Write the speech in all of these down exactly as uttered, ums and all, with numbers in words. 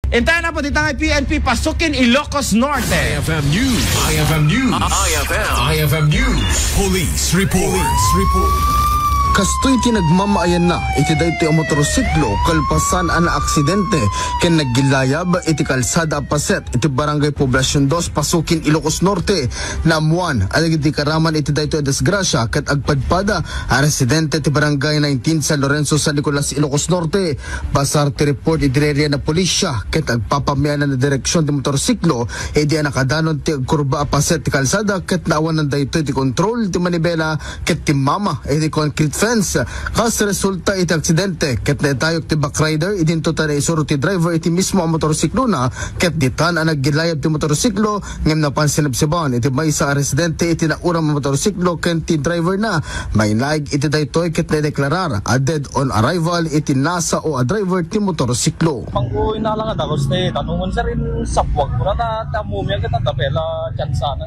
Intayan na po, dita nga P N P, Pasukin, Ilocos Norte. I F M News. I F M News. I F M. I F M News. Police report. Police report. Kastoy ti nagmamaayanna iti daytoy a motorsiklo kalpasan a naaksidente ken naggilayab iti kalsada a paset iti Barangay Poblacion dos, Pasukin, Ilocos Norte. Naammuan a dagiti karaman iti daytoy a disgrasya ket agpadpada a residente ti Barangay nineteen San Lorenzo, San Nicolas, Ilocos Norte. Basar ti report iti area na pulisya ket agpapamianan a direksion ti motorsiklo idi a nakadanon ti agkurba a paset ti kalsada ket naawanan daytoy ti kontrol ti manibela ket timmama iti concrete fence. Kas resulta iti aksidente ket naitayok ti backrider, idinto ta naisuro ti driver iti mismo a motorsiklona ket ditan a naggilayab ti motorsiklo ngem napan sinibsiban iti maysa a residente iti nauram a motorsiklo ken ti driver na. Mainaig iti daytoy ket naideklarar a dead on arrival iti nasao a driver ti motorsiklo. Mangko inala nga dagus ti tanongen, sir, in sapwag ko na ta, ta mumia kita tapela tsansa na.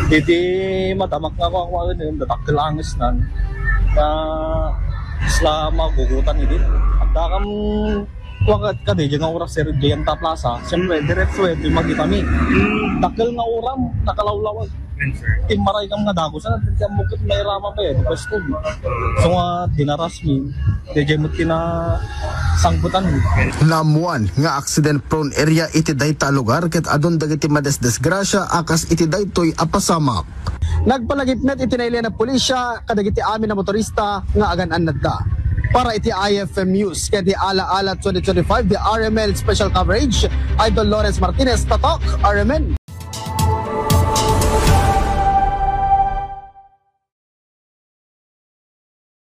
Diti madamak nga kuwakuwaen, dakkel anges nan. Na isla magugutan idi. Adda kam kuwa ka, kadi, diyan nga oras, sir, diyan ta plaza. Siyempre, diretso eh, di magitami. Dakkel nga uram, nakalawlawag. Timmaray kam nga dagus, ah, diyan mo kit mairama pa eh, pwesto. So nga, dinaras mi, diyan mo tina sangkutan. Naammuan nga accident prone area iti dayta a lugar ket adun dagiti madisdisgrasya a kas iti daytoy a pasamak. Nagpalagipnget iti nailian a pulisya kadagiti amin a motorista nga agan-annadda. Para iti I F M News ken ti Ala-ala twenty twenty-five, the R M N Special Coverage, Idol Lawrence Martinez, Tatak, R M N.